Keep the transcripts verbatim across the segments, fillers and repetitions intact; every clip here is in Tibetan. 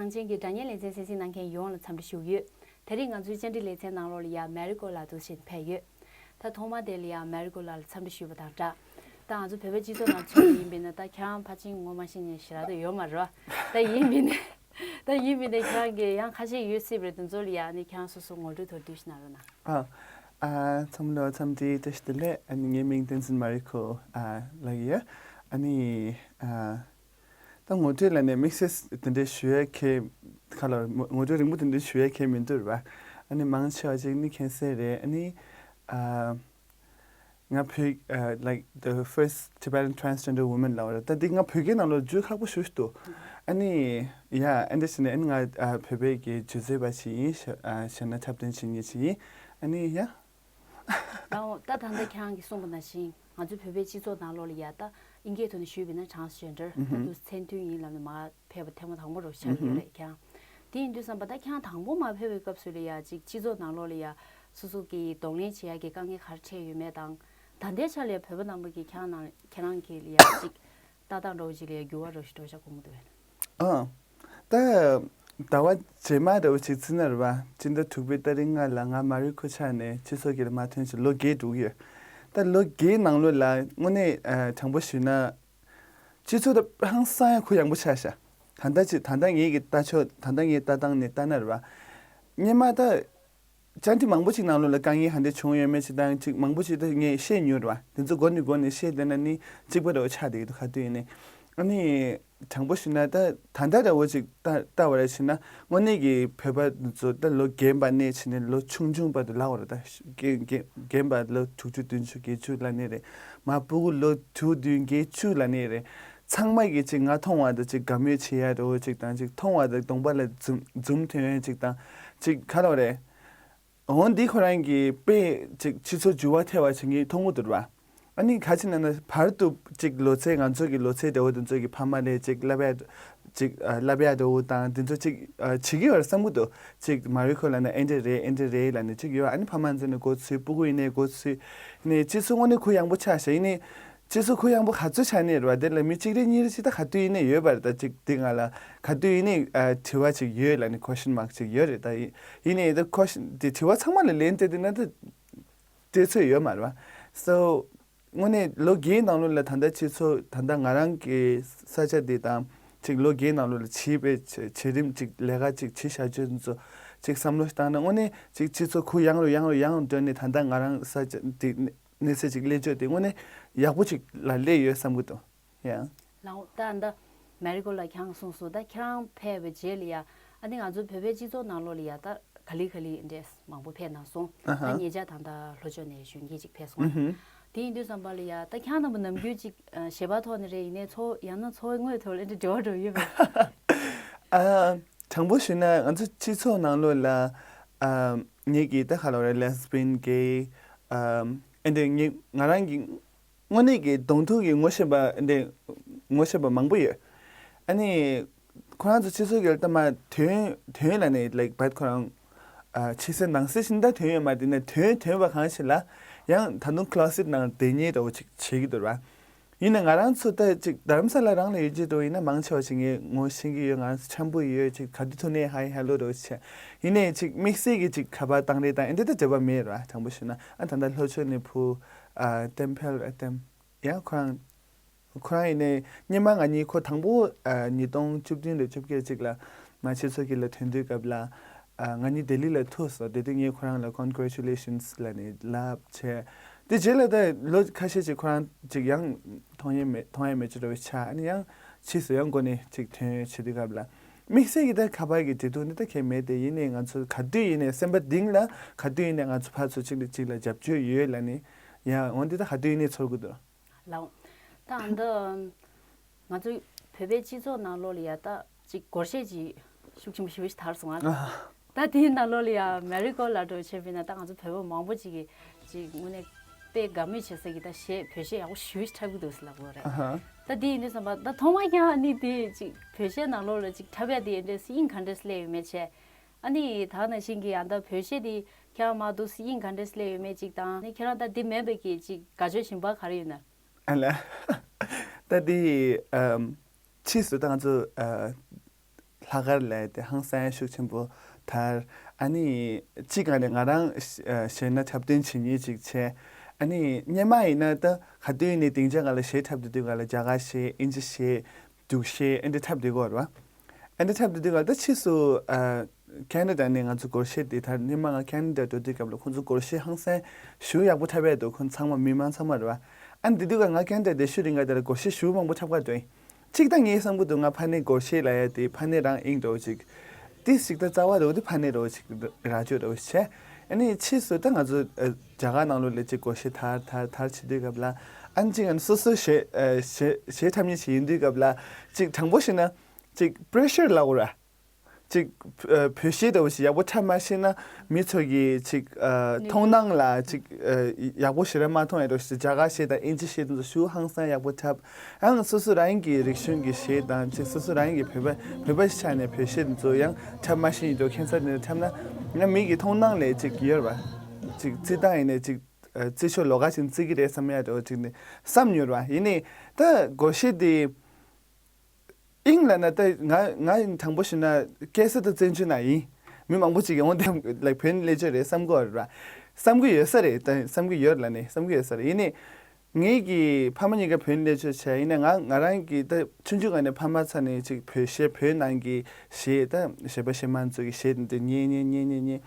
གླང་ཆེན་གྱི་སྒྲ་སྙན་ལེ་ཚན་གསན་གཟིགས་གནང་མཁན་ཡོངས་ལ་འཚམས་འདྲི་ཞུ་གི་ཡོད། དེ་རིང་ང་ཚོའི་བཅར་འདྲི་ལེ་ཚན་ནང་ལོགས་ལ་ཡ་མེ་རི་ཀོ་ལགས་འདུག་སེ་ཕེབས་ཡོད། ད་ཐོག་མ་དེ་ལ་ཡ་མེ་རི་ཀོ་ལགས་ལ་འཚམས་འདྲི་ཞུས་པ་དང་སྦྲགས། ད་ང་ཚོ་བོད་པའི་སྤྱི་ཚོགས་ནང་ཚུད་པ་ཡིན་པས་ན། ད་ཁྱེད་རང་ཕལ་ཆེར་ངོ་མ་ཤེས་མཁན་ཞེ་དྲག་ཏུ་ཡོད་མ་རེད་བ། ད་ཡིན་པས་ན། ད་ཡིན་པས་ན་ཁྱེད་རང་གི་ཡང་ཁ་ཤས་ཡོད་སྲིད་པ་རེད། དེ་ཚོ་ལ་ཡ་ཨ་ནི་ཁྱེད་རང་སོ་སོ་ངོ་སྤྲོད་མདོར་བསྡུས་ཤིག་གནང་རོགས་གནང་། ཨ། ཨ། ཚང་མ་ལ་འཚམས་འདྲི་བཀྲ་ཤིས་བདེ་ལེགས། ཨ་ནི་ངའི་མིང་བསྟན་འཛིན་མ་རི་ཁོ། ཨ། ལགས་ཡོད། ཨ་ནི། ཨ། ད་ངོ་སྤྲོད་ལ་ནི་དམིགས་བསལ་དེ་འདྲ་ཞུ་ཡ་གལ། ག་ལ་ངོ་སྤྲོད་རིང་པོ་དེ་འདྲ་ཞུ་ཡ་གལ་མི་འདུག་རེད་བ། ཨ་ནི་མང་ཆེ་བ་ཅིག་ནི་མཁྱེན་གསལ་རེད། ཨ་ནི། ཨ། ང་བོད། ཨ། like the first Tibetan transgender woman ལབ་པ་རེད། ད་འདི་ང་བོད་སྐད་ནང་ལོགས་བསྒྱུར་ཁག་པོ་ཞེ་པོ་ཞིག་འདུག་ཨ་ནི། ཡ། ཨ་འདྲ་བྱས་ནས་ཨ་ནི་ང་ཨ་བོད་པའི་གི་སྒྱུ་རྩལ་པ་ཞིག་ཡིན། ཞེ་ཨ་ཞེ་ན་འཁྲབ་སྟོན་བྱེད་མཁན་ཞིག་ཡིན། ཨ་ནི་ཡ། ད་འོ། ད་ད་ལྟ་ཁྱེད་རང་གིས་གསུངས་པ་ནང་བཞིན་ང་ཚོའི་བོད་པའི་སྤྱི་ཚོགས་ནང་ལོགས་ལ་ཡ། ད་དབྱིན་སྐད་ཐོག་ནས་ཞུས་པ་ཡིན་ན་transgender། ད་དུང་མཚན་མཐུན་ཡིན་ལབ་ནས་མར་ཕེབས་པ་ཐེངས་མ་དང་པོ་རུ་ཆགས་ཡོད་རེད་ཁྱེད་རང་། དེ་ཡིན་དུས་ཙམ་པ་ད་ཁྱེད་རང་དང་པོ་མར་ཕེབས་པའི་སྐབས་སུ་ལ་ཡ་ཅིག་སྤྱི་ཚོགས་ནང་ལོགས་ལ་ཡ་སོ་སོ་གིས་གདོང་ལེན་བྱེད་ཡ་གི་དཀའ་ངལ་ག་རེ་འཕྲད་ཡོད་མེད་དང་། ད་ལྟའི་ཆ་ལ་ཡ་བོད་པ་རྣམ་པ་གིས་ཁྱེད་རང་ནང་ཁྱེད་རང་གི་ལ་ཡ་ཅིག་ལྟ་སྟངས་འདྲ་བོ་ཅིག་ལ་ཡ་འགྱུར་བ་འདྲ་བོ་ཞིག་འགྲོ་ཤག་གོ་མི་འདུག་བས། ཨ། ད་ཟླ་བ་རྗེས་མ་འདྲ་བོ་ཅིག་ཚེ་ན་རེད་བ། སྤྱི་ཟླ་དྲུག་པའི་ཏ་རིག་ལྔ་ལ་ང་མ་རི་ཁོ་ཆགས་ནས་སྤྱི་ཚོགས་ཀྱི་ལ་མ་ཐོན་ཞིག་ལོ་བརྒྱད་འགྲོ་གི་ཡོད། ད་ལོ་བརྒྱད་ནང་ལོགས་ལ་དངོས་གནས་ཨ་དྲང་པོ་ཞུས་ན། སྤྱི་ཚོགས་ད་ཧང་སང་ཡ་ཁོ་ཡངས་པོ་ཆགས་ཤག་ད་ལྟ་ཅིག་ད་ལྟ་ངེད་ཀྱི་ལྟ་ཕྱོགས། ད་ལྟ་ངའི་ལྟ་སྟངས་ནས་ལྟ་ན་རེད་བ། སྔོན་མ་ད་བཅར་འདྲི་མང་པོ་ཅིག་ནང་ལོགས་ལ་དཀའ་ངལ་ག་འདྲ་བྱུང་ཡོད་མེད་ཅིག་དང་། ཅིག་མང་པོ་ཅིག་ད་ངས་བཤད་མྱོང་རེད་བ། དེ་ཚོ་མགོ་ནས་མགོ་ནས་བཤད་བསྡད་ན་ནི་གཅིག་པ་འདྲ་བོ་ཆགས་བསྡད་ཀྱི་འདུག་ག་དུས་ཡིན་ནའི། ཨ་ནི། དྲང་པོ་ཞུས་ན་ད་ད་ལྟ་འདྲ་བོ་ཅིག་ལྟ་ལྟ་བ་རེ་བྱས་ན་དངོས་གནས་ཀྱི་བོད་པ་ཚོ་ད་ལོ་རྒན་པ་ནས་བྱས་ནས་ལོ་ཆུང་ཆུང་བར་དུ་ལབ་དགོས་རེད། ད་རྒན་རྒན་རྒན་པ་ལོ་དྲུག་ཅུ་བདུན་ཅུ་བརྒྱད་ཅུ་ལབ་ནའི་རེད། མ་སྤུ་གུ་ལོ་དྲུག་བདུན་བརྒྱད་ཅུ་ལབ་ནའི་རེད། ཚང་མ་གིས་ཅིག་ང་མཐོང་བ་དང་ཅིག་དགའ་མོས་བྱེད་ཡ་འདྲ་བོ་ཅིག་དང་། ཅིག་མཐོང་བ་དང་གདོང་པ་ལ་འཛུམ་འཛུམ་ཐོན་ཡ་ཅིག་དང་། ཅིག་ག་ལབ་རེད། འོ་འདི་ཁོ་རང་གིས་དཔེ་ཅིག་སྤྱི་ཚོགས་འགྱུར་བ་ཐེབས་པ་བྱེད་མཁན་མཐོང་གི་འདུག་རེད་བ། ཨ་ནི་ག་ཅི་ན་ན་བར་དུ་ཅིག་ལོ་ཚད། ང་ཚོ་གི་ལོ་ཚད་འདྲ་བོ་དེ་ཚོ་གི་ཕ་མ་ལ་ཅིག་བསླབ་ཡ་ཅིག་ཨ་བསླབ་ཡ་འདྲ་བོ་དང་དེ་ཚོ་ཅིག་ཨ་བྱེད་ཀྱི་ཡོད་རེད་བསམ་གི་འདུག་ཅིག་མ་རི་ཁོ་ལབ་ན་ཨེ་འདྲ་རེད། ཨེ་འདྲ་རེད་ལབ་ནས་ཅིག་ཡོད། ཨ་ནི་ཕ་མ་ཚོ་ནས་མགོ་ཚོས། སྤུ་གུ་ཡིན་ནའི་མགོ་ཚོས་ནས། སྤྱི་ཚོགས་དངོས་གནས་ཁོ་ཡངས་པོ་ཆགས་ཤག་ཡིན་ནའི། སྤྱི་ཚོགས་ཁོ་ཡངས་པོ་ག་ཚོད་ཆགས་ནས་རེད་བ། དེ་ལ་མི་གཅིག་རེ་གཉིས་རེ་ཅིག་ད་ག་དུས་ཡིན་ནའི་ཡོད་པ་རེད། ད་ཅིག་དེ་ང་ལ་ག་དུས་ཡིན་ནའི་ཨ་དྲི་བ་ཅིག་ཡོད་ལབ་ནས་ཀོ་ཤན་མཱག་ཅིག་ཡོད་རེད། ད་ཡིན་ཡིན་ནའི་ད་ཀོ་ཤན་དེ་དྲི་བ་ཚང་མ་ལ་ལན་སྤྲད་བསྡད་ན་ད་སྤྲད་ཚོད་ཡོད་མ་རེད་བ། སོ་དངོས་གནས་ལོ་བརྒྱའི་ནང་ལོགས་ལ་ད་ལྟ་སྤྱི་ཚོགས་ད་ལྟ་ང་རང་གི་ས་ཆ་འདི་དང་ཅིག་ལོ་བརྒྱའི་ནང་ལོགས་ལ་བྱས་པའི་བྱ་བྱ་རིམ་ཅིག་ལས་ཀ་ཅིག་བྱས་བཞག་རྒྱུ་ཚོ་ཅིག་བསམ་བློ་ཞིག་བཏང་ན། དངོས་གནས་ཅིག་སྤྱི་ཚོགས་ཁོ་ཡངས་རུ་ཡངས་རུ་ཡངས་རུ་འགྲོ་ནས་ད་ལྟ་ང་རང་ས་ཆ་འདི་གནས་ཚད་ཅིག་སླེབས་ཕྱོགས་དེ་དངོས་གནས་ཡག་པོ་ཅིག་ལ་སླེབས་ཡོད་བསམ་གྱི་འདུག་ཡ། ལགས་འོ། ད་ད་མེ་རི་ཀོ་ལ་ཁྱེད་རང་གསུངས་སོང་། ད་ཁྱེད་རང་ཕེབས་པའི་རྗེས་ལ་ཡ། ཨ་ནི་ང་ཚོ་བོད་པའི་སྤྱི་ཚོགས་ནང་ལོགས་ལ་ཡ་ད་ག་ལེ་ག་ལེ་འདྲས་མང་པོ་ཕེབས་གནང་སོང་། ཨ་ད་ཧ། ཉེ་ཆར་ད་ད་ལྷོ་ཕྱོགས་ནས་གཞོན་སྐྱེས་ཅིག་ཕེབས་སོང་། ཨུ་ཧུ། དེ་ཡིན་དུས་ཙམ་པ་ལ་ཡ་ད་ཁྱེད་རང་རྣམ་པ་ནམ་རྒྱུན་ཅིག་ཨ་ཞལ་པར་ཐོག་ནས་རེད། ཡིན་ནའི་འཚོ་ཡང་ན་འཚོ་བའི་དངོས་ཐོག་ལ་འདྲ་འབྲེལ་བ་འགྲོ་ཡོད་པས། ཨ། དྲང་པོ་ཞུས་ན་ང་ཚོ་སྤྱི་ཚོགས་ནང་ལོགས་ལ་ཨ་ངེད་ཀྱི་ད་ག་ལབ་རེད། ལེ་སི་བི་ཡན། གེ། ཨ་ཨེ་འདྲ་ངེད་ང་རང་གི་དངོས་གནས་ཀྱི་གདོང་ཐུག་གི་ངོ་ཤེས་པ་འདི་ངོ་ཤེས་པ་མང་པོ་ཡོད། ཨ་ནི་ཁོ་རང་ཚོ་སྤྱི་ཚོགས་ཀྱི་ལྟ་མ་དོན་དོན་ལ་ནི་ལེགས་པད་ཁོ་རང་ཨ་ཕྱི་གསལ་ནང་གསལ་ཞིག་ད་དོན་ཡོད་མ་རེད། དེ་ནས་དོན་དོན་པ་གང་ཞིག་ལ་ཡང་ད་དུང་ཁི་ལོ་སེཊ་ནང་བསྡད་མཁན་འདྲ་བོ་ཅིག་བྱེད་ཀྱི་འདུག་ར། ཡིན་ནའི་ང་རང་ཚོ་ད་ཅིག་རྡ་རམ་ས་ལ་རང་ལ་ཡོད་ཀྱི་འདྲ་བོ་ཡིན་ན་མང་ཆེ་བ་ཞིག་ངས་ངོ་ཤེས་ཀྱི་ཡོད། ང་རང་ཚོ་འཆམ་པོ་ཡོད། ཅིག་ག་དུས་ཐུག་ནའི་ཧའི་ཧེ་ལོ་འདྲ་བོ་བྱས། ཡིན་ནའི་ཅིག་དམིགས་བསལ་གྱི་ཅིག་ཁ་པར་བཏང་རེས་དང་ཨེ་འདྲ་ད་འབྲེལ་བ་མེད་ར། དྲང་པོ་ཞུས་ན། ཨ་ད་ལྟ་ལྷོ་ཕྱོགས་ནས་བུ་ཨ་ཏེམ་ཕེལ། ཨ་ཏེམ། ཡང་ཁོ་རང་ཁོ་རང་ཡིན་ནའི་སྔོན་མ་ང་གཉིས་ཁོ་དང་པོ་ཨ་ཉིས་སྟོང་བཅུ་བདུན་རེད། བཅོ་བརྒྱད་ཅིག་ལ་ང་ཕྱི་ཕྱོགས་ཀྱི་ལ་ཐོན་དུས་སྐབས་ལ་ཨ་ང་གཉིས་ལྡི་ལི་ལ་ཐུག་སོང་། དེ་དུས་ངས་ཁོ་རང་ལ་ཀོན་གྷ་རེ་ཅུ་ལེ་ཤན་སི་ལབ་ནས་ལབ་བྱས། དེ་རྗེས་ལ་ད་ལོ་ཁ་ཤས་ཅིག་ཁོ་རང་ཅིག་ཡང་མཐོང་ཡས་མེད་མཐོང་ཡས་མེད་ཅིག་འདྲ་བོ་ཆགས། ཨ་ནི་ཡང་ཕྱིས་སུ་ཡང་འགོ་ནས་ཅིག་ཐོན་བྱེད་དུས་སྐབས་ལ་དམིགས་བསལ་གྱི་ད་ཁ་པར་གྱི་འབྲེལ་གཏུག་འདི་ད་གལ་མེད་དེ། ཡིན་ནའི་ང་ཚོ་ག་དུས་ཡིན་ནའི་སེམས་པ་གཏིང་ལ་ག་དུས་ཡིན་ནའི་ང་ཚོ་ཕར་ཚུར་གཅིག་ལ་གཅིག་ལ་རྒྱབ་སྐྱོར་ཡོད་ལབ་ནས། ཡ་འོ་འདི་ད་ག་དུས་ཡིན་ནའི་ཚོར་གི་འདུག་ལགས། ད་ཨ་འདི་ང་ཚོ་བོད་པའི་སྤྱི་ཚོགས་ནང་ལོགས་ལ་ཡ་ད་ཅིག་སྒོར་གཞས་ཅིག་ཤུགས་ཆེན་པོ་ཞེ་པོ་ཞིག་དར་སོང་ཨ། ད་དེའི་ནང་ལོགས་ལ་ཡ་མེ་རི་ཀོ་ལ་འགྲོ་བྱས་པས་ན། ད་ང་ཚོ་བོད་པ་མང་པོ་ཅིག་གིས་ཅིག་དངོས་གནས་དཔེ་དགའ་མོས་བྱེད་ས་གི་ད་གཞས་བོད་གཞས་ཡག་པོ་ཞེ་པོ་ཞིག་འཁྲབ་གི་འདུག་ཟེར་ལབ་དགོས་རེད། ཨ་ཧ། ད་དེ་ཡིན་དུས་ཙམ་པ་ད་ཐོག་མ་ཁྱེད་རང་ཨ་ནི་དེ་ཅིག་བོད་གཞས་ནང་ལོགས་ལ་ཅིག་འཁྲབ་ཡ་དེ་ཨེ་འདྲས་དབྱིངས་ག་འདྲས་སླེབས་ཡོད་མེད་བྱས། ཨ་ནི་ད་ནང་བཞིན་གྱི་ཨ་ད་བོད་གཞས་དེ་ཁྱེད་རང་མ་འདུག་སེ་དབྱིངས་ག་འདྲས་སླེབས་ཡོད་མེད་ཅིག་དང་། ཨ་ནི་ཁྱེད་རང་ད་དེ་མེད་པའི་གི་ཅིག་དགའ་སྐྱོ་ཞེན་པ་ག་རེ་ཡོད་ན། ཨ་ལ། ད་དེ་ཨམ་ཕྱིས་སུ་ད་ང་ཚོ་ཨ་ ལྷག་དཀར་ལས་དེ་ཧང་སང་ཤུགས་ཆེན་པོ་དར། ཨ་ནི་གཅིག་ག་ནས་ང་རང་གཞས་ན་འཁྲབ་སྟོན་བྱེད་མཁན་ཅིག་བྱས། ཨ་ནི་སྔོན་མ་ཡིན་ན་ད་ག་དུས་ནས་སྡིངས་ཆ་སྒང་ལ་གཞས་འཁྲབ་སྡོད་དུས་སྒང་ལ་རྒྱ་གར་གཞས་ཨིན་ཇི་གཞས་འབྲུག་གཞས་ཨེ་འདྲ་འཁྲབ་སྡོད་ཀྱི་ཡོད་རེད་བ། ཨེ་འདྲ་འཁྲབ་སྡོད་དུས་སྒང་ལ་ད་ཕྱིས་སུ་ཨ་ཁེ་ན་ཌ་ནས་ང་ཚོ་སྒོར་གཞས་དེ་དར། སྔོན་མ་ང་ཁེ་ན་ཌ་འགྲོ་དུས་སྐབས་ལ་ཁོང་ཚོ་སྒོར་གཞས་ཧང་སང་ཞེ་པོ་ཡག་པོ་འཁྲབ་ཡས་འདུག་ཁོང་ཚང་མ་མི་མང་ཚང་མ་རེད་བ། ཨ་ནི་དེ་དུས་སྒང་ང་ཁེ་ན་ཌ་བསྡད་ཤུལ་རིང་ག་དེ་ལ་སྒོར་གཞས་ཞེ་པོ་མང་པོ་འཁྲབ་ག་འགྲོ་ཡིན། གཅིག་ད་ངས་བསམ་གྱི་འདུག་ང་ཕ་ནས་སྒོར་གཞས་ལབ་ཡ་དེ་ཕ་ནས་རང་དབྱིངས་འདྲ་བོ་ཅིག་ཏིས་ཅིག་ད་རྩ་བ་འདྲ་བོ་དེ་ཕ་ནས་འདྲ་བོ་ཅིག་ར་ཅོ་འདྲ་བོ་ཞིག་བྱས། ཨ་ནི་ཕྱིས་སུ་ད་ང་ཚོ་ཨ་རྒྱ་གར་ནང་ལོགས་ལ་ཅིག་སྒོར་གཞས་དར་དར་དར་བྱེད་དུས་སྐབས་ལ། ཨ་ནི་ཅིག་ཨ་ནི་སོ་སོ་གཞས་ཨ་གཞས་གཞས་འཁྲབ་མཁན་ཞིག་ཡིན་དུས་སྐབས་ལ་ཅིག་དྲང་པོ་བཤད་ན་ཅིག་པི་རེ་ཤར་ལབ་དགོས་ར། ཅིག་ཨ་བོད་གཞས་འདྲ་བོ་ཞིག་ཡག་པོ་འཁྲབ་མ་ཤེས་ན་མི་ཚོ་གིས་ཅིག་ཨ་མཐོང་སྣང་ལ་ཅིག་ཨ་ཡག་པོ་ཞེ་དྲག་མ་མཐོང་ཡ་འདྲ་བོ་ཞིག་རྒྱ་གར་གཞས་དང་ཨིན་ཇི་གཞས་དེ་ཚོ་ཞེ་པོ་ཧང་སང་ཡག་པོ་འཁྲབ། ཡང་སོ་སོ་རང་གི་རིག་གཞུང་གི་གཞས་དང་ཅིག་སོ་སོ་རང་གི་བོད་པ་བོད་པ་ཞིག་ཆགས་ནས་བོད་གཞས་དེ་ཚོ་ཡང་འཁྲབ་མ་ཤེས་ཡིན་འགྲོ། ཁྱད་མཚར་དེ་འདྲ་འཁྲབ་ན་ཡང་མི་གི་མཐོང་སྣང་ལས་ཅིག་ཡོད་རེད་བ། ཅིག་རྩེད་ཐང་ཡིན་ནས་ཅིག་ཨ་རྩེད་ཤོག་ལོགས་ཀ་ཅིག་རྩེད་ཀྱི་རེད་བསམ་ཡ་འདྲ་བོ་ཅིག་ནས་བསམ་ཡོད་རེད་བ། ཡིན་ནའི་ད་སྒོར་གཞས་དེ་དབྱིངས་ལབ་ན་ད་ང་ང་དྲང་པོ་བཤད་ན་སྐྱེས་ས་ད་བཙན་བྱོལ་ནང་ཡིན། མི་མང་པོ་ཅིག་གིས་འོང་དེ་ལའིཀ་བོད་ནས་སླེབས་ཡོད་རེད་བསམ་གྱི་ཡོད་རེད་བ། བསམ་གྱི་ཡོད་ས་རེད། ད་བསམ་གྱི་ཡོད་ལབ་ནས་བསམ་གྱི་ཡོད་ས་རེད། ཡིན་ནའི་ངེད་ཀྱི་ཕ་མ་གཉིས་ཀ་བོད་ནས་སླེབས་ཡོད་བྱས། ཡིན་ནའི་ང་ང་རང་གི་ད་ཆུང་ཆུང་སྒང་ནས་ཕ་མ་ཚ་ནས་ཅིག་བོད་གཞས་བོད་ནང་གི་གཞས་ད་གཞས་པ་གཞས་མ་ཚོ་གི་གཞས་འདི་ཉན་ཉན་ཉན་ཉན་ཉན།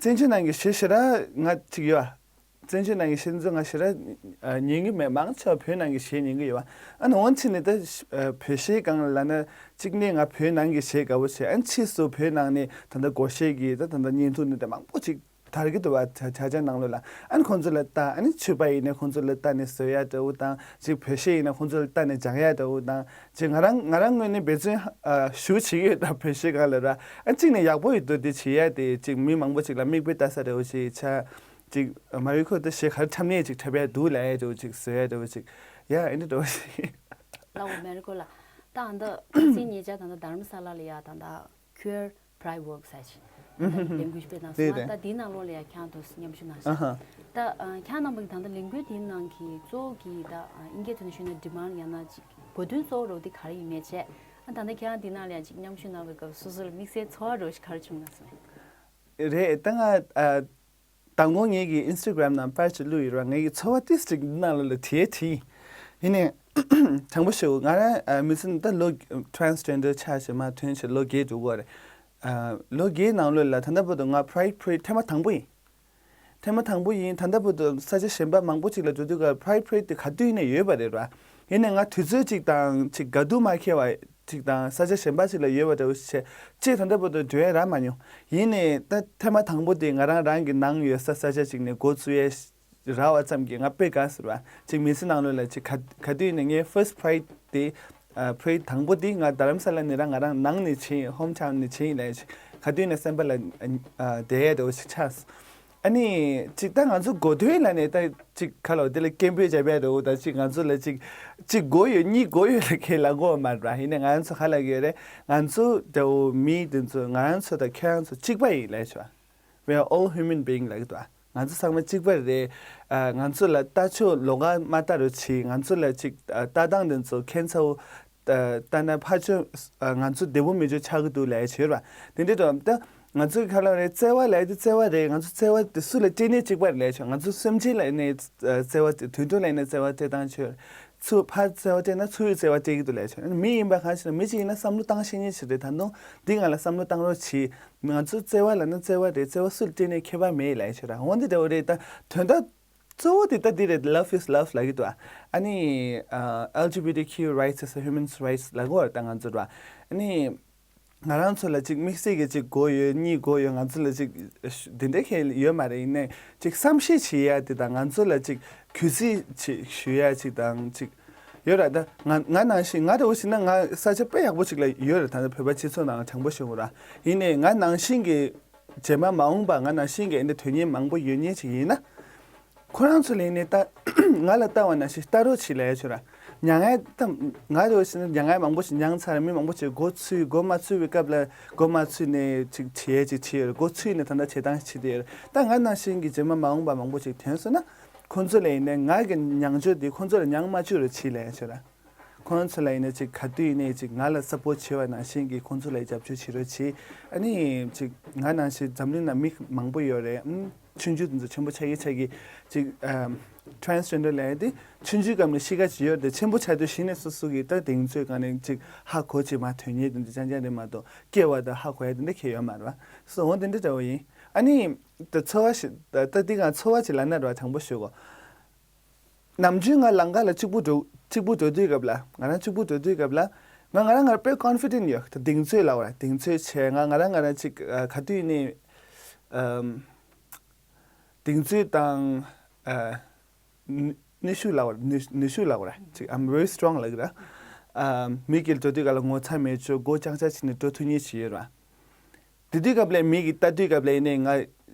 བཙན་བྱོལ་ནང་གི་གཞས་ཞེ་དྲག་ང་ཅིག་ཡོད་ཨ། བཙན་བྱོལ་ནང་གི་གཞས་ཚོ་ང་ཞེ་དྲག་ཨ་ཉན་གྱི་མེད། མང་ཆེ་བ་བོད་ནང་གི་གཞས་ཉན་གྱི་ཡོད་ཨ། ཨ་ནི་འོང་ཕྱིན་ནས་ད་ཨ་བོད་གཞས་སྒང་ལ་ན་གཅིག་ནས་ང་བོད་ནང་གི་གཞས་དགའ་པོ་བྱས། ཨ་ནི་ཕྱིས་སུ་བོད་ནང་ནས་ད་ལྟ་སྒོར་གཞས་ཀྱི་ད་ད་ལྟ་བརྙན་ཐུང་འདི་འདྲ་མང་པོ་ཅིག་དར་གྱི་འདུག་བ། ཆ་ཆ་ཆ་ནང་ལོགས་ལ། ཨ་ནི་ཁོང་ཚོ་ལ་ལྟ། ཨ་ནི་ཕྱུ་པ་ཡིན་ན་ཁོང་ཚོ་ལ་ལྟ་ནས་བཟོ་ཡ་འདྲ་བོ་དང་། ཅིག་བོད་གཞས་ཡིན་ན་ཁོང་ཚོ་ལ་ལྟ་ནས་སྦྱང་ཡ་འདྲ་བོ་དང་། ཅིག་ང་རང་ང་རང་ངོས་ནས་འབད་བརྩོན་ཨ་ཞེ་པོ་བྱེད་ཀྱི་ཡོད་ད། བོད་གཞས་སྒང་ལ་ར། ཨ་གཅིག་ནས་ཡག་པོ་ཡོད་འདུག་དེ་བྱེད་ཡ་དེ་ཅིག་མི་མང་པོ་ཅིག་ལ་མིག་དཔེ་ལྟ་ས་འདྲ་བོ་ཞིག་ཆགས། ཅིག་མ་ཡུ་ཁོ་ད་གཞས་ག་རེ་འཁྲབ་ནས་ཅིག་འཁྲབ་ཡ་འདུག་ལབ་ཡ་འདྲ་བོ་ཅིག་བཟོ་ཡ་འདྲ་བོ་ཅིག་ཡ་ཨེ་འདྲ་འདྲ་བོ་ཞིག་ལའོ་མེ་རི་ཀོ་ལ། ད་ཨ་ད་ཁ་སང་ཉེ་ཆར་ད་ད་རྡ་རམ་ས་ལ་ལ་ཡ་ད་ད་Queer Pride Walk ཟེར་ཞིག་ལས་འགུལ་སྤེལ་གནང་སོང་། ད་དེའི་ནང་ལོགས་ལ་ཡ་ཁྱེད་རང་ཚོ་མཉམ་ཞུགས་གནང་ཤག་ད་ཁྱེད་རྣམ་པ་གི་ད་ད་ལས་འགུལ་དེའི་ནང་གི་གཙོ་བོ་གི་ད་དབྱིན་སྐད་ཐོག་ནས་ཞུས་ན་ཌི་མཱན་ཌི་ཡང་ན་ཅིག་གོ་དོན་གཙོ་བོ་རོ་དེ་ག་རེ་ཡིན་མེད་བྱས། ད་ད་ཁྱེད་རང་དེའི་ནང་ལ་ཡ་ཅིག་མཉམ་ཞུགས་གནང་བའི་སྐབས་སོ་སོ་ལ་དམིགས་བསལ་ཚོར་བ་རོ་ཞིག་ག་རེ་བྱུང་གནང་སོང་། རེད། ད་ང་ཨ། དང་པོ་ངེད་ཀྱི་ཨིན་སི་ཊ་གྷི་རམ་ནང་པར་ཅིག་བླུགས་ཡོད་ར། ངེད་ཀྱི་ཚོར་བ་ཏིས་ཅིག་འདི་ནང་ལོགས་ལ་བྲིས་བྲིས། ཡིན་ནའི་དྲང་པོ་ཞུ། ང་རང་ཨ་མི་ཚེ་ད་ལོ་transgender ཆགས་བྱས་མར་ཐོན་བྱས་ལོ་བརྒྱད་འགྲོ་གི་ཡོད་རེད། ཨ་ལོ་བརྒྱད་ནང་ལོགས་ལ་ད་ལྟ་བར་དུ་ང་Pride Parade ཐེངས་མ་དང་པོ་ཡིན། ཐེངས་མ་དང་པོ་ཡིན། ད་ལྟ་བར་དུ་ས་ཆ་གཞན་པ་མང་པོ་ཅིག་ལ་འགྲོ་དུས་ཀ་Pride Parade དེ་ག་དུས་ནས་ཡོད་པ་རེད་ར། ཡིན་ནའི་ང་དུས་ཚོད་ཅིག་དང་ཅིག་དགའ་སྡུག་མ་ཁེལ་བ་ཅིག་དང་ས་ཆ་གཞན་པ་ཅིག་ལ་ཡོད་པ་འདྲ་བོ་ཞིག་བྱས། ཅིག་ད་ལྟ་བར་དུ་འགྲོ་ཡ་རག་མ་མྱོང་། ཡིན་ནའི་ད་ཐེངས་མ་དང་པོ་དེ་ང་རང་རང་གི་ནང་ཡོད་ས་ས་ཆ་ཅིག་ནས་འགོ་བཙུགས་ཡ་རག་པ་ཙམ་གྱིས་ང་དཔེ་དགའ་ཟེར་བ། ཅིག་མི་ཚེ་ནང་ལོགས་ལ་ཅིག་ག་ག་དུས་ནས་ངའི་first Pride དེ་ཨ་Parade དང་པོ་དེ་ང་རྡ་རམ་ས་ལ་ནས་རང་ང་རང་ནང་ནས་བྱས་ཡིན། Home Town ནས་བྱས་ཡིན་ལབ་ཡ་ཅིག་ག་དུས་ནས་སེམས་པ་ལ་ཨ་བསྡད་ཡ་འདྲ་བོ་ཞིག་ཆགས། ཨ་ནི་ཅིག་ད་ང་ཚོ་གོ་དོན་ལ་ནས་ད་ཅིག་ག་ལ་དེ་ལ་སྐད་འབོད་བྱ་བའི་རེ་བ་ད་ཅིག་ང་ཚོ་ལ་ཅིག་ཅིག་དགོས་ཡོད་གཉིས་དགོས་ཡོད་ལ་ཁས་ལ་གོ་མ་ར། ཡིན་ནའི་ང་ཚོ་ག་ལ་གི་རེད། ང་ཚོ་འདྲ་བོ་མི་དེ་ཚོ་ང་ཚོ་དང་ཁྱེད་རང་ཚོ་གཅིག་པ་ཡིན་ལབ་ཆོག We are all human being ལབ་གི་འདུག་ང་ཚོ་ཚང་མ་གཅིག་པ་རེད། ང་ཚོ་ལ་ལྟ་ཕྱོགས་ལོགས་ཀ་མ་ལྟ་རོགས་བྱེད། ང་ཚོ་ལ་ཅིག་ལྟ་སྟངས་དེ་ཚོ་ཁྱད་མཚར་བོ། ད་ལྟ་ན་ཕར་ཕྱོགས་ང་ཚོ་བདེ་པོ་མི་འཇུག་ཆགས་ཀྱི་འདུག་ལབ་ཡ་བྱོས་ར། དེ་འདྲའི་འགྲོ་ད་ང་ཚོའི་ཁ་ལག་རེད། བརྩེ་བ་ལབ་ཡ་དེ་བརྩེ་བ་རེད། ང་ཚོ་བརྩེ་བ་དེ་སུ་ལ་སྤྲད་ནས་གཅིག་པ་རེད་ལབ་ཡ་བྱོས། ང་ཚོ་སེམས་ཅན་ལ་ནས་བརྩེ་བ་དེ་དུད་འགྲོ་ལ་ནས་བརྩེ་བ་སྤྲད་སྟངས་བྱོས། ཚུར་ཕར་བརྩེ་བ་སྤྲད་ན་ཚུར་ཡི་བརྩེ་བ་སྤྲད་ཀྱི་འདུག་ལབ་ཡ་བྱོས། མི་ཡིན་པ་གང་ཞིག་ན་མི་གཅིག་ཡིན་ན་བསམ་བློ་བཏང་ཤེས་མཁན་ཞིག་རེད། ད་དུང་འདི་ང་ལ་བསམ་བློ་བཏང་རོགས་གྱིས། ང་ཚོ་བརྩེ་བ་ལབ་ན་བརྩེ་བ་རེད། བརྩེ་བ་སུ་ལ་སྤྲད་ནས་ཁྱད་པར་མེད་ལབ་ཡ་བྱོས་ར། འོན་ཏེ་འདྲ་བོ་རེད། ད་དོན་དག་གཙོ་བོ་དེ་ད་འདི་རེད། Love is love ལབ་ཀྱི་འདུག་ཨ་ནི་ཨ་L G B T Q rights is a human rights ལབ་གོ་ར། ད་ང་ཚོ་ར་ཨ་ནི་ང་རང་ཚོ་ལ་ཅིག་དམིགས་བསལ་གྱི་ཅིག་དགོས་ཡོད་གཉིས་དགོས་ཡོད། ང་ཚོ་ལ་ཅིག་འདི་འདྲ་ཁེལ་ཡོད་མ་རེད། ཡིན་ནའི་ཅིག་བསམ་ཤེས་བྱེད་ཡ་དེ་དང་ང་ཚོ་ལ་ཅིག་གུས་བརྩི་ཅིག་ཞུ་ཡ་ཅིག་དང་ཅིག་ཡོད་ར། ད་ང་ང་ནང་བཞིན་ང་འདྲ་བོ་ཞིག་ན་ང་ས་ཆ་དཔེ་ཡག་པོ་ཅིག་ལ་ཡོད་ར། ད་ལྟ་བོད་པ་སྤྱི་ཚོགས་ནང་དྲང་པོ་ཞུ་དགོས་ར། ཡིན་ནའི་ང་ནང་བཞིན་གྱི་རྗེས་མ་མ་འོངས་པ་ང་ནང་བཞིན་གྱི་འདི་དོན་གཉེར་མང་པོ་ཡོད་མཁན་ཅིག་ཡིན་ན། ཁོ་རང་ཚོ་ལ་ནི་ལྟ་ང་ལ་ལྟ་བ་ནང་བཞིན་ལྟ་རོགས་བྱེད་ལབ་ཡ་ཆོ་ར། མྱ་ངན་ད་ང་རེ་བ་ཞིག་ན་མྱ་ངན་མང་པོ་ཞིག་མྱངས་ཚར། མི་མང་པོ་ཞིག་མགོ་ཚོས། མགོ་མ་ཚོས་པའི་སྐབས་ལ་མགོ་མ་ཚོས་ནས་ཅིག་བྱེད་ཅིག་བྱེད་ཡོད་རེད། མགོ་ཚོས་ནས་ད་ལྟ་བྱེད་སྟངས་བྱེད་དེ་ཡོད་རེད། ད་ང་ནང་བཞིན་གྱི་རྗེས་མ་མ་འོངས་པ་མང་པོ་ཞིག་ཐོན་སོང་ན་ཁོང་ཚོ་ལ་ཡིན་ནའི་ང་གི་མྱངས་བྱ་དེ་ཁོང་ཚོ་ལ་མྱངས་མ་བཅུག་རོགས་བྱེད་ལབ་ཡ་ཆོ་ར། ཁོང་ཚོ་ལ་ཡིན་ན་ཅིག་ག་དུས་ཡིན་ནའི་ཅིག་ང་ལ་སབ་པོར་བྱེད་པ་ནང་བཞིན་གྱི་ཁོང་ཚོ་ལ་རྒྱབ་སྐྱོར་བྱེད་རོགས་བྱེད། ཨ་ནི་ཅིག་ང་ནང་བཞིན་འཛམ་གླིང་ནང་མི་མང་པོ་ཡོད་རེད། ཨུམ། ཆུང་ཆུང་དེ་ཚོ་ཆེན་པོ་ཆགས་ཀྱི་ཆགས་ཀྱི་ཅིག་ཨམ། transgender་ལབ་ཡ་དེ་ཆུང་ཆུང་སྐབས་ནས་ཤེས་ཀ་ཅིག་ཡོད་རེད་དེ། ཆེན་པོ་ཆགས་དུས་གཞི་ནས་སོ་སོ་གི་ད་གདེང་ཚོད་སྒང་ནས་ཅིག་ཧ་གོ་ཅིག་མ་དོན་གཉེར་དེ་འདྲ་རྐྱང་རྐྱང་རེད་མ་གཏོགས་སྐྱེ་བ་དང་ཧ་གོ་ཡ་དེ་འདྲ་གང་ཡང་ཡོད་མ་རེད་པ། སོ་འོ་དེ་འདྲ་འདྲ་བོ་ཡིན། ཨ་ནི་ད་ཚོར་བ་ཞིག་ད་ད་འདི་གང་ཚོར་བ་ཅིག་ལབ་ན་རེད་པ། དྲང་པོ་ཞུ་གོ། ནམ་རྒྱུན་ང་ལམ་ཁ་ལ་གཅིག་པུ་འགྲོ་གཅིག་པུ་འགྲོ་དུས་སྐབས་ལ། ང་རང་གཅིག་པུ་འགྲོ་དུས་སྐབས་ལ་ང་ང་རང་ང་རང་དཔེ་confident་ཡོད། ད་གདེང་ཚོད་ལབ་པ་རེད། གདེང་ཚོད་ཆེ། ང་ང་རང་ང་རང་ཅིག་ཨ་ག་དུས་ནས་ཨམ། གདེང་ཚོད་དང་ཨ་ནུས་ནུས་ཤུགས་ལབ་པ་རེད། ནུས་ནུས་ཤུགས་ལབ་པ་རེད། ཅིག I'm very strong་ལབ་ཀྱི་རེད། ཨམ། མི་དཀྱིལ་འགྲོ་དུས་སྐབས་ལ་ངོ་ཚ་མེད། ཅོ་མགོ་རྐྱང་རྐྱང་བྱས་ནས་འགྲོ་ཐུབ་མཁན་ཅིག་ཡོད་རེད་པ། དེ་དུས་སྐབས་ལ་མི་གིས་ལྟ་དུས་སྐབས་ལ་ཡིན་ནའི་ང་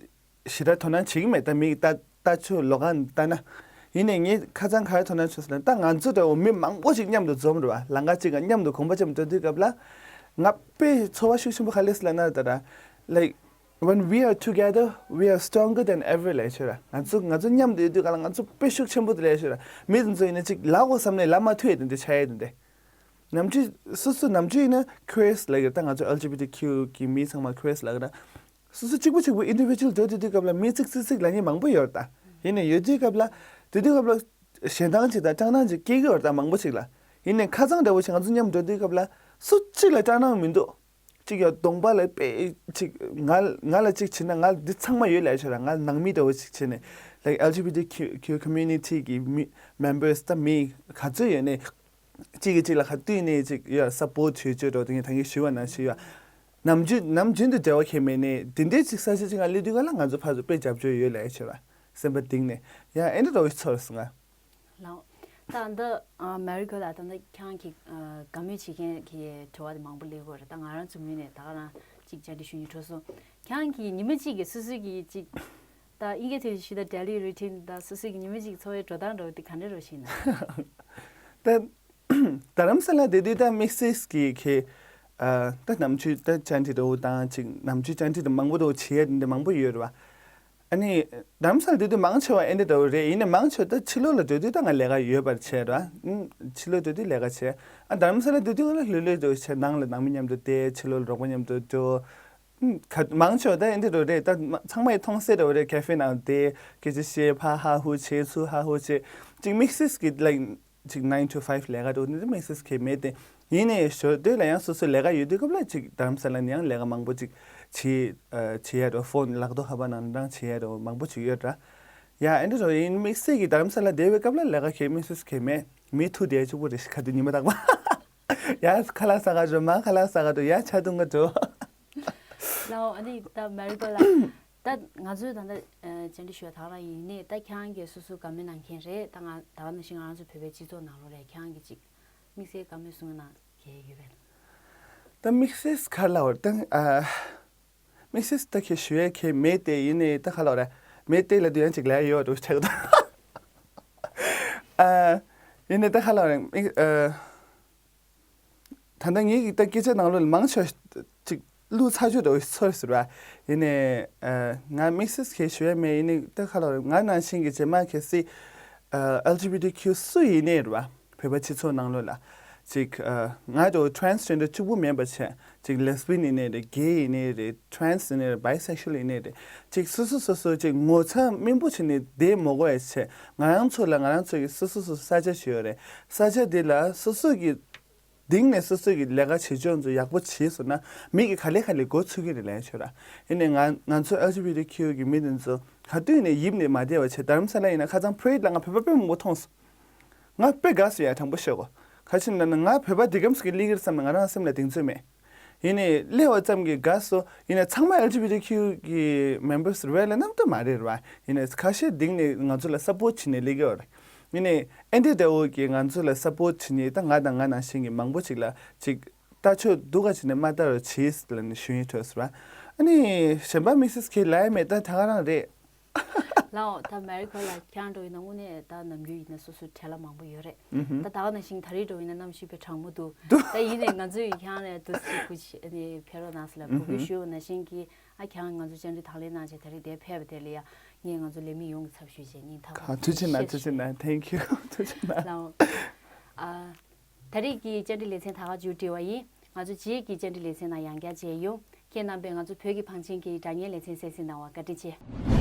ཞེ་དྲག་དོ་སྣང་བྱེད་ཀྱི་མེད། ད་མི་གིས་ལྟ་ལྟ་ཆོག་ལོགས་ཀ་ནས་ལྟ་ན། ཡིན་ནའི་ངས་ཁ་སང་ག་རེ་དོ་སྣང་བྱུང་ཟེར་ན། ད་ང་ཚོ་འདྲ་བོ་མི་མང་པོ་ཞིག་མཉམ་དུ་འཛོམས་རེད་པ། ལམ་ཁ་གཅིག་ག་མཉམ་དུ་གོམ་པ་མཉམ་འགྲོ་དུས་སྐབས་ལ་ང་དཔེ་ཚོར་བ་ཤུགས་ཆེན་པོ་ག་རེ་སླེབས་ལབ་ན། ད་ད་like when we are together, we are stronger than ever ལབ་ཡ་ཅིག་ཡོད་རེད། ང་ཚོ་ང་ཚོ་མཉམ་དུ་ཡོད་དུས་སྐབས་ལ་ང་ཚོ་དཔེ་ཤུགས་ཆེན་པོ་དེ་ལབ་ཡ་ཅིག་ཡོད་རེད། མི་དེ་ཚོ་ཡིན་ན་ཅིག་ལབ་དགོས་བསམ་ནའི་ལབ་མ་ཐུབ་ཡ་དེ་འདྲ་ཆགས་ཡ་དེ་འདྲ། ནམ་རྒྱུན་སོ་སོ་ནམ་རྒྱུན་ཡིན་ན་queers ལབ་ཀྱི་རེད། ད་ང་ཚོ་ཨེལ་ཇི་བི་ཊི་ཀིའུ་གི་མི་ཚང་མ་queers ལབ་ཀྱི་རེད། སོ་སོ་གཅིག་པུ་གཅིག་པུ་individual འགྲོ་དུས་དུས་སྐབས་ལ་མི་ཚིག་ཚིག་ཚིག་ལབ་མཁན་མང་པོ་ཡོད་རེད་ད། ཡིན་ནའི་ཡོད་དུས་སྐབས་ལ་དུས་དུས་སྐབས་ལ་ཞེད་སྣང་ཅིག་དང་སྐྲག་སྣང་ཅིག་སྐྱེ་གི་ཡོད་རེད་ད། མང་པོ་ཞིག་ལ། ཡིན་ནའི་ཁ་སང་འདྲ་བོ་ཞིག་ང་ཚོ་མཉམ་འགྲོ་དུས་སྐབས་ལ་སུ་གཅིག་ལ་སྐྲག་སྣང་མི་འདུག་གཅིག་ཡང་གདོང་པ་ལ་དཔེ་ཅིག་ང་ང་ལ་གཅིག་བྱས་ན་ང་འདི་ཚང་མ་ཡོད་ལབ་ཡ་ཅིག་ཡོད་རེད། ང་ནང་མི་འདྲ་བོ་ཞིག་བྱས་ནས་like ཨེལ་ཇི་བི་ཊི་ཀིའུ་community གི་མི་members ད་མི་ག་ཚོད་ཡོད་ནའི་གཅིག་གིས་གཅིག་ལ་ག་དུས་ནས་ཅིག་ཡ་support བྱེད་བྱེད་འགྲོ་དེ་ངས་ད་གིན་ཞུས་པ་ནང་བཞིན་ཡ། ནམ་རྒྱུན་ནམ་རྒྱུན་དུ་འབྲེལ་བ་ཁེལ་མེད་ནས་དེ་འདྲའི་ཅིག་ས་ཆ་ཅིག་ང་སླེབས་དུས་སྐབས་ལ་ང་ཚོ་ཕར་ཚུར་དཔེ་རྒྱབ་སྐྱོར་ཡོད་ལབ་ཡ་ཅིག་ཡོད་རེད། སེམས་པ་གཏིང་ནས་ཡ་ཨེ་འདྲ་འདྲ་བོ་ཞིག་ཚོར་སོང་ང་། ལའོ། ད་ད་ཨ་མེ་རི་ཀ་ལ་ད་ད་ཁྱེད་རང་གི་ཨ་དགའ་མོས་བྱེད་མཁན་གྱི་དྲི་བ་དེ་མང་པོ་སླེབས་ཀྱི་ཡོད་རེད། ད་ང་རང་ཚོའི་ངོས་ནས་ད་ག་རང་ཅིག་བཅར་འདྲི་ཞུ་སྙིང་བྲོ་སོང་། ཁྱེད་རང་གིས་ཉི་མ་གཅིག་གི་སོ་སོ་གི་ཅིག་ད་ཨིན་སྐད་ཐོག་ཞུས་ན་daily routine ད་སོ་སོ་གི་ཉི་མ་གཅིག་འཚོ་བའི་འགྲོ་སྟངས་འདྲ་བོ་དེ་ག་འདྲ་འདྲ་བོ་ཞིག་ཡིན་ན། ད་རྡ་རམ་ས་ལ་བསྡད་དུས་ད་དམིགས་བསལ་གྱི་ཁེ་ཨ་ད་ནམ་རྒྱུན་ད་བཅར་འདྲི་འདྲ་བོ་དང་ཅིག་ནམ་རྒྱུན་བཅར་འདྲི་འདྲ་མང་པོ་འདྲ་བོ་བྱེད་ཡ་འདི་འདྲ་མང་པོ་ཡོད་རེད་པ། ཨ་ནི་རྡ་རམ་ས་ལ་སྡོད་དུས་མང་ཆེ་བ་ཨེ་འདྲ་འདྲ་བོ་རེད། ཡིན་ནའི་མང་ཆེ་བ་ད་ཕྱི་ལོགས་ལ་སྡོད་དུས་ད་ང་ལས་ཀ་ཡོད་པར་བྱས་ར། ཨུམ། ཕྱི་ལོགས་སྡོད་དུས་ལས་ཀ་བྱས། ཨ་རྡ་རམ་ས་ལ་སྡོད་དུས་ང་ལ་ལྷོད་ལྷོད་འདྲ་བོ་བྱས། ནང་ལ་ནང་མི་མཉམ་དུ་བསྡད། ཕྱི་ལོགས་ལ་རོགས་པ་མཉམ་དུ་འགྲོ། ཨུམ། ག་མང་ཆེ་བ་ད་ཨེ་འདྲ་འདྲ་བོ་རེད། ད་མ་ཚང་མ་ཡི་མཐོང་གསལ་འདྲ་བོ་རེད། ཁེ་ཧྥེ་ནང་བསྡད་སྐད་ཆ་བཤད། ཕར་ཧ་ཧུ་བྱས། ཚུར་ཧ་ཧུ་བྱས། ཅིག་དམིགས་བསལ་གྱི་like ཅིག་nine to five ལས་ཀ་འགྲོ་ནི་དམིགས་བསལ་གྱི་མེད་དེ། ཡིན་ནའི་ཞོར་དུས་ལ་ཡང་སོ་སོའི་ལས་ཀ་ཡོད་དུས་སྐབས་ལ་ཅིག་རྡ་རམ་ས་ལ་ནས་ཡང་ལས་ཀ་མང་པོ་ཅིག་བྱེད་ཨ་བྱེད་ཡ་འགྲོ། ཕོན་ལག་ཐོག་ཁ་པར་ནང་འདྲ་བྱེད་ཡ་འགྲོ་མང་པོ་ཅིག་ཡོད་ར། ཡ་ཨེ་འདྲ་འགྲོ་ཡིན། དམིགས་བསལ་གྱི་རྡ་རམ་ས་ལ་བསྡད་པའི་སྐབས་ལ་ལས་ཀ་གང་དམིགས་བསལ་གྱི་མེད། མི་ཐུག་བསྡད་ཅིག་པོ་རེད། ཤི་ཁ་དུས་ཉི་མ་རྟག་པ་ཡ་ཁ་ལག་ཟ་ག་འགྲོ། མ་ཁ་ལག་ཟ་ག་འགྲོ། ཡ་ཇ་འཐུང་ག་འགྲོ། ལའོ། ཨ་ནི་ད་མེ་རི་ཀ་ལ་ད་ང་ཚོའི་ད་ལྟ་ཨ་བཅར་འདྲི་ཞུ་བ་དག་རང་ཡིན་ནའི་ད་ཁྱེད་རང་གིས་སོ་སོ་དགའ་མོས་གནང་མཁན་རེད། ད་ང་ད་ག་ནང་བཞིན་ང་རང་ཚོ་བོད་པའི་སྤྱི་ཚོགས་ནང་ལོགས་ལ་ཁྱེད་རང་གིས་ཅིག་དམིགས་བསལ་དགའ་མོས་གསུང་གནང་མཁན་ཡོད་པས། ད་དམིགས་བསལ་ག་རེ་ལབ་དགོས་རེད། ད་ཨ་དམིགས་བསལ་ད་ཁྱེད་ཞུ་ཡ་ཁྱེད་མེད་དེ། ཡིན་ནའི་ད་ག་རེ་ལབ་དགོས་རེད། མེད་དེ་ལབ་དུས་ཡང་ཅིག་ལབ་ཡ་ཡོད་འགྲོ་ཆགས་འདུག་ཨ་ཡིན་ནའི་ད་ག་རེ་ལབ་དགོས་རེད། དམིགས་ཨ། ད་ལྟ་ངེད་ཀྱི་ད་སྐད་ཆ་ནང་ལོགས་ལ་མང་ཆེ་བ་ཅིག་བླུགས་ཚར་ཆོག་འདྲ་བོ་ཚོར་ཟེར་བ། ཡིན་ནའི་ཨ་ང་དམིགས་བསལ་གྱི་ཞུ་ཡ་མེད། ཡིན་ནའི་ད་ག་རེ་ལབ་དགོས་རེད། ང་ནང་བཞིན་གྱི་རྗེས་མ་གལ་སྲིད་ཨ་ཨེལ་ཇི་བི་ཊི་ཀིའུ་སུ་ཡིན་ནའི་རེད་བ། བོད་པ་སྤྱི་ཚོགས་ནང་ལོགས་ལ་ཅིག་ཨ་ང་འདྲ་བོ་ཊེ་རན་སི་ཇེན་ཌར་གཅིག་པུ་མིན་པ་བྱས། ཅིག་ལེ་སི་བི་ཡན་ཡིན་ནའི་རེད། གེ་ཡིན་ནའི་རེད། ཊེ་རན་སི་ཡིན་ནའི་རེད། བྷའི་སེག་ཤུ་ཨལ་ཡིན་ནའི་རེད། ཅིག་སོ་སོ་སོ་སོ་ཅིག་ངོ་ཚ་རྨས་པོ་བྱས་ནས་བསྡད་མ་དགོས་པ་བྱས། ང་རང་ཚོ་ལ་ང་རང་ཚོ་གི་སོ་སོ་སོ་སོ་ས་ཆ་ཞིག་ཡོད་རེད། ས་ཆ་འདི་ལ་སོ་སོ་གི་གཏིང་ནས་སོ་སོ་གི་ལས་ཀ་བྱེད་ཕྱོགས་ཚོ་ཡག་པོ་བྱས་སོང་ན་མི་གིས་ག་ལེ་ག་ལེ་མགོ་ཚོད་ཀྱི་རེད་ལབ་ཡ་ཆོད་ར། ཡིན་ནའི་ང་ང་ཚོ་ཨེལ་ཇི་བི་ཊི་ཀིའུ་གི་མི་དེ་ཚོ་ག་དུས་ནས་ཡིབ་ནས་མ་བསྡད་པ་བྱས། རྡ་རམ་ས་ལ་ཡིན་ན་ཁ་སང་པ་རེ་ཌི་ལ་ང་བོད་པ་དཔེ་མང་པོ་མཐོང་སོང་། ང་དཔེ་དགའ་སོང་ཡ། དྲང་པོ་བཤད་གོ། ག་ཅི་ལབ་ན་ང་བོད་པ་འདི་གམ་ཞིག་གི་སླེབས་ཀྱི་རེད་བསམ་ན་ང་རང་སེམས་ལ་གདེང་ཚོད་མེད། ཡིན་ནའི་སླེབས་པ་ཙམ་གྱིས་དགའ་སོང་། ཡིན་ནའི་ཚང་མ་ཨེལ་ཇི་བི་ཊི་ཀིའུ་གི་མེམ་བར་སི་རེད་ལབ་ན་ད་མ་རེད་ར། ཡིན་ནའི་ཁ་ཤས་གཏིང་ནས་ང་ཚོ་ལ་སབ་པོར་ཊི་བྱས་ནས་སླེབས་ཀྱི་ཡོད་རེད། ཡིན་ནའི་ཨེ་འདྲ་འདྲ་བོ་གིས་ང་ཚོ་ལ་སབ་པོར་ཊི་བྱེད་མཁན་ད་ང་དང་ང་ནང་བཞིན་གྱི་མང་པོ་ཅིག་ལ་ཅིག་ལྟ་ཕྱོགས་སྡུག་ག་བྱས་ནས་མ་ལྟ་རོགས་བྱེད་ལབ་ནས་ཞུ་ཡིན་ཐོས་སོང་ར། ཨ་ནི་གཞན་པ་དམིགས་བསལ་གྱི་ལབ་ཡ་མེད། ད་ད་ག་རང་རེད། ལའོ། ད་མེ་རི་ཀ་ལ་ཁྱེད་རང་འདྲ་བོ་ཡིན་ན་དངོས་གནས་ད་ནམ་རྒྱུན་ཡིན་ན་སོ་སོ་བྲེལ་བ་མང་པོ་ཡོད་རེད། ཨུ་ཧུ། ད་ད་ག་ནང་བཞིན་ད་རེས་འདྲ་བོ་ཡིན་ན་གནམ་གཤིས་དཔེ་གྲང་མོ་འདུག་ད་ཡིན་ནའི་ང་ཚོ་ཡི་ཁྱེད་རང་ལ་དུ་སི་ཀུ་ཅི་ཨ་ནི་ཕེབས་རོགས་གནང་ཟེར་ལ་འབོད་སྐུལ་ཞུ་ནང་བཞིན་གྱི་ཨ་ཁྱེད་རང་ང་ཚོ་བཅར་འདྲི་དང་ལེན་གནང་བྱས་ད་རེས་འདིར་ཕེབས་པ་དེ་ལ་ཡ་ངས་ང་ཚོ་ལས་མི་ཡོངས་ཀྱི་ཚབ་ཞུས་བྱས་སྙིང་ཐག་པ་ནས་ཐུགས་རྗེ་ཆེ་གནང་། ཐུགས་རྗེ་ཆེ་གནང་། Thank you. ཐུགས་རྗེ་གནང་། ལའོ། ཨ། ད་རེས་ཀྱི་བཅར་འདྲི་ལེ་ཚན་ད་ག་མཇུག་སྒྲིལ་བ་ཡིན། ང་ཚོ་རྗེས་ཀྱི་བཅར་འདྲི་ལེ་ཚན་ནང་ཡང་བསྐྱར་མཇལ་ཡོང་། ཁྱེད་རྣམ་པས་ང་ཚོ་བོད་ཀྱི་བང་ཆེན་གྱི་སྒྲ་སྙན་ལེ་ཚན་གསན་གཟིགས་གནང་བར་བཀའ་དྲིན་ཆེ།